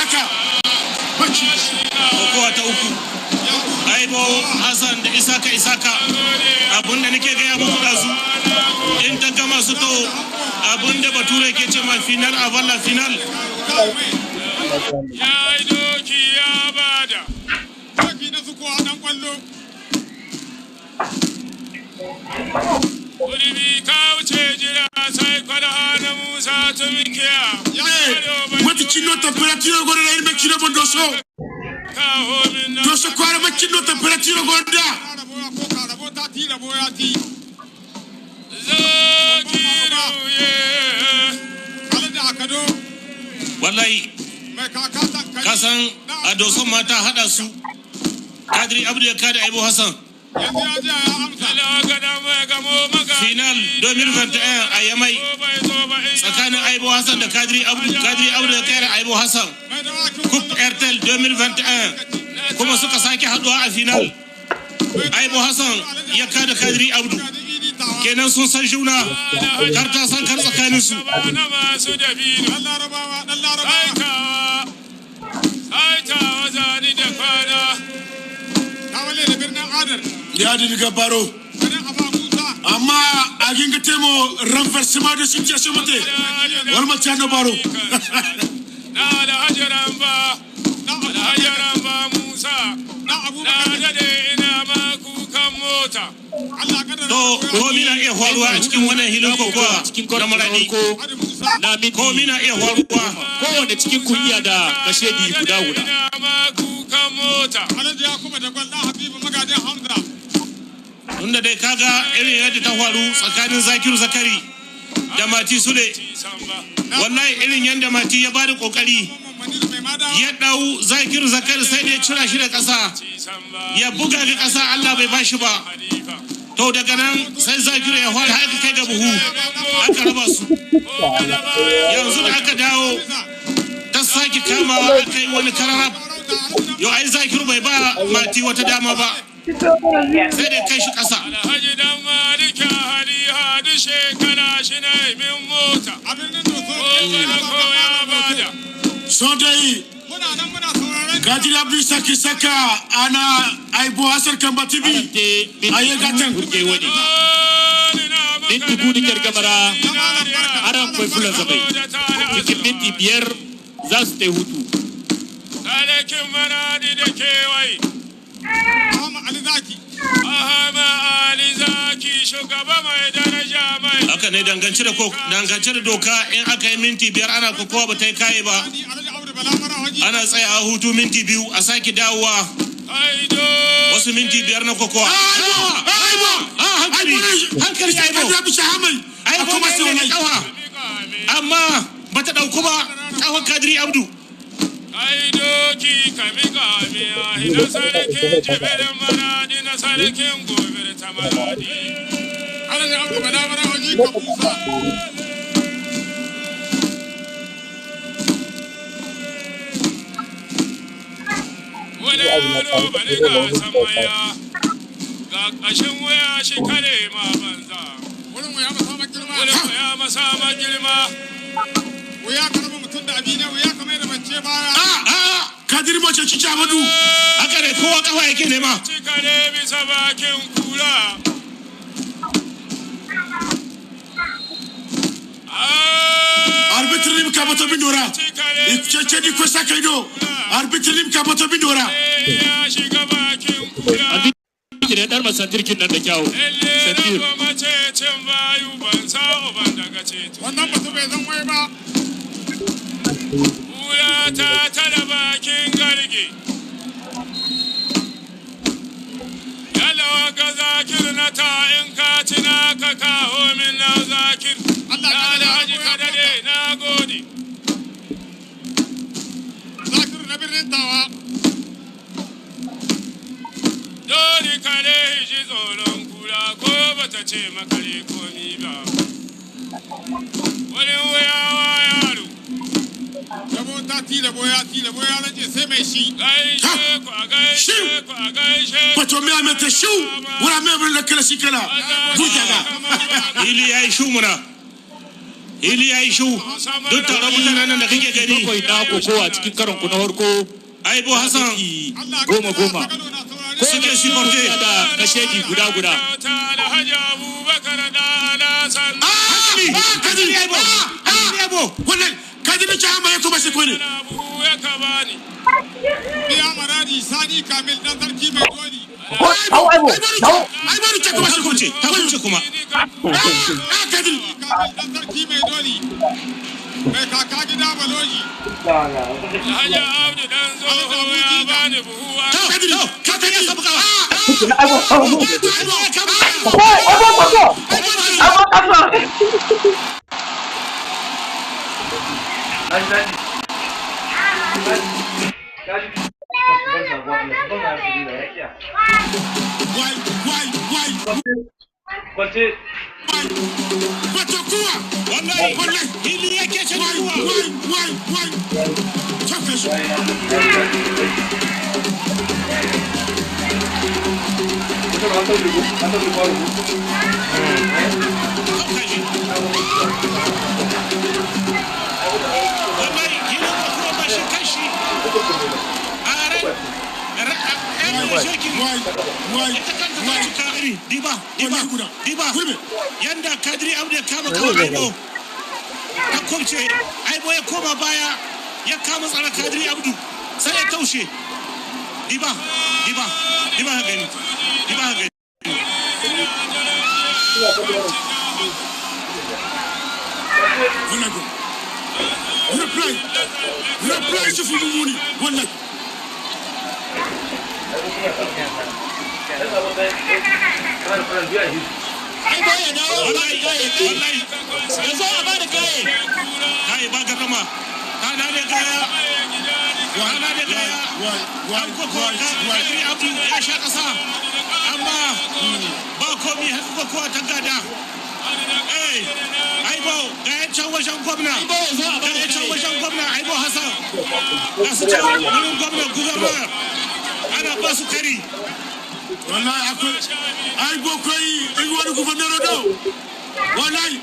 Isaka. Bacci. Kokowa ta uku, Aibo Hassan da Isaka Isaka. Abinda nake gaya muku ɗazu, in ta gama su, to abinda Bature ke ce ma finale avant la finale. Ya yi doki ya bada. Doki na sukuwa dan kwallo. Gurbi ka wuce jira sai kwada na Musa Tumkiya. Mati cinno température gono na irme cinno mo doso. Kawo min na. Doso kwara ma cinno température gono da. Rabo ya ko ka rabo ta ti rabo ya ti. Zakiru ye. Alhaji Akado. Wallahi. Mai kaka ta kai. Kasan a Doson mata haɗa su, Kadiri Abdu ya kada Aibo Hassan. Yanzu ya je ya amsa. Talaka mai gamo maga. Finale 2021 a Yamai Ko bai zo ba in tsakanin Aibo Hassan da Kadiri Abdu. Kadiri Abdu ya kada Aibo Hassan. Mai dawakin. Coupe Airtel 2021 kuma suka sake haduwa a finale, Aibo Hassan ya kada Kadiri Abdu. Kenan sun san juna, kar ta san kar tsakanin su. Na masu dabino. Dan Larabawa, dan Larabawa. Aikawa. Aikawa zani da kwana. Tawale da birnin Adar. Ya diga baro. Garin Aba Musa. Amma a ginga temo renversement de situation mate. Walma tiano baro. Na Alhaji Ramba. Na Alhaji Ramba Musa. Na Na Abubakar. dade ina ma kukan mota. Allah kadara. To, komi na iya faruwa a cikin wannan hilin kokowa Cikin na kwarti na Maradi. farko Adi Musa. na minti Komi na iya faruwa. kowane cikin kun iya da kashedi guda guda. Ina ma kukan mota. Alhaji Yakubu da Gwal dan Habibu magadin Hamza. Tunda dai kaga irin yadda ta faru tsakanin Zakiru Zakari da Mati Sule. Samba. Wallahi, irin yadda Mati ya bada kokari Mamman Maniru mai mada. ya dau Zakiru Zakari, sai da ya cira shi da ƙasa, Samba. ya buga ga ƙasa, Allah bai bashi ba. Halifa. To, daga nan sai Zakiru ya fara aka kai ga buhu, aka raba su. Yanzu da aka dawo ta sake kamawa, aka yi wani kararab. Yau ai Zakiru bai ba Mati wata dama ba, sai da kai shi ƙasa. Alhaji dan Malika Haliha duk shekara shi na min mota. A birnin Doso. Ko bana ko ya bada. So dai Muna nan muna sauraron. Kadiri Abdu Isaka Isaka ana Aibo Hassan Kamba TV. Arante Aye minti gatan. burge wani. Dole na maka Minti gudu gargamara aran kwai fulan zabai. Cikin minti 5 za su tai hutu. Sarkin Maradi da kewaye. Ahmad Ali Zaki. Ahama Ali Zaki, shugaba mai daraja mai. Haka ne, dangance da doka, in aka yi minti 5 ana kokowa ba ta yi kaye ba, Ani Alhaji Audu Bala Mara Haji. ana tsaya a hutu minti 2, a sake dawowa Aido. wasu minti 5 na kokowa. Aibo! Aibo! Ah, hankali, hankali, Aibo. Kadiri Abdu Shahamai. Aibo Akoma mai sai da wallahi. kawa, amma bata dauku ba kawar Kadiri Abdu. Ai doki kami kami ahi na sarkin jibirin Maradi na sarkin Gobir ta Maradi. Alhaji Audu Bala Mara Haji ka Musa. Wani yaro bari ga samaya ga ƙashin wuya shi kare ma banza. Wurin wuya masa ma girma. Wani wuya masa ma girma. Wuya ka raba mutum da abi ne, wuya ka mai da bance baya. Ah! Ah. Kadiri Moce Cici Amadu. Haka ne, kowa kafa yake nema. Ci kare bisa bakin kura. Ah, Arbitre lim kabato bindora. ci kare Cece di kwesa kaido. Arbitre lim kabato bindora. ya shiga bakin kura. Arbitri ne dar masantirkin nan da kyawu. Lalle na Santir. goma cecin bayu ban sa uban daga ceto. Wannan batu bai zan wai ba. Kura ta tara bakin garge. Yalawa ga Zakir na ta in ka ci na ka kawo min na Zakir. Allah Na ka Alhaji ka dade, na gode. Zakiru na birnin Tawa. Dole kare ji tsoron kura ko bata ce makare komi ba. Wani wuyawa yaro. Labo ta ti labo ya ti labo ya rage sai mai shi. Gaishe ku, a gaishe ku, a gaishe ku. Bato me amete shu. Wala me abin da kala shikala. Burjaga. Ili ya yi shumuna. Hili ya yi shu duk taron mutanen nan da kake gani. Bakwai na kokowa cikin karon ku na farko. Aibo Hassan goma goma. Suke supporte. Da kashedi guda guda. Kadiri Aibo, Kadiri Aibo. Wallahi Kadiri ce amma ya kuma shi ne. Biya maradi Sani Kamil dan sarki mai doli. Hau Aibo, hau. Aibo ne ce kuma Ta shi kubce, ta kubce kuma. Ah, Kadiri. Kamil dan sarki mai doli. Mai kaka gida baloji. Kadiri, Kadiri ya sabu kawa. Aibo, hau. Aibo, Kai, Aibo, kwako. Aibo, kasa. Wai, wai, wai. Kwance. Wai. Wato kuwa. Wallahi, Wallahi. hili ya kece Wai, kuwa. wai, wai, wai. Chaka shi. Wallahi, hili ko kuma ba shi kashi. A ran, ran, shoki. Wai, wai, Ita kanta ta wai. cika iri. Diba, diba, Wallahi guda. diba. Gurbe. Yanda Kadiri Abdu ya kama kawai Aibo. Ta kubce, Aibo ya koma baya, ya kama tsara Kadiri Abdu. Sai ya taushe. Diba, diba, diba ka gani. Diba ka gani. Wallahi go. Reply. Reply shi fumu muni. Wallahi. Aibo ya dawo a bada kaye. Wallahi, Ya zo a bada kaye. kai ba gardama. Ta dade kaya. Ta dade kaya. Wai, wai, An koko wai, wai. Kadiri Abdu ya sha kasa. Amma ba komi haka kokowa ta gada. Eh, Aibo ga yan can wajen gwamna. Aibo ya zo a Ga bada yan can kaye. wajen gwamna Aibo Hassan. Ga su can wurin gwamna gubernar. Ana ba su kari. Wallahi akwai ai bokwai in wani gubernero do. Wallahi.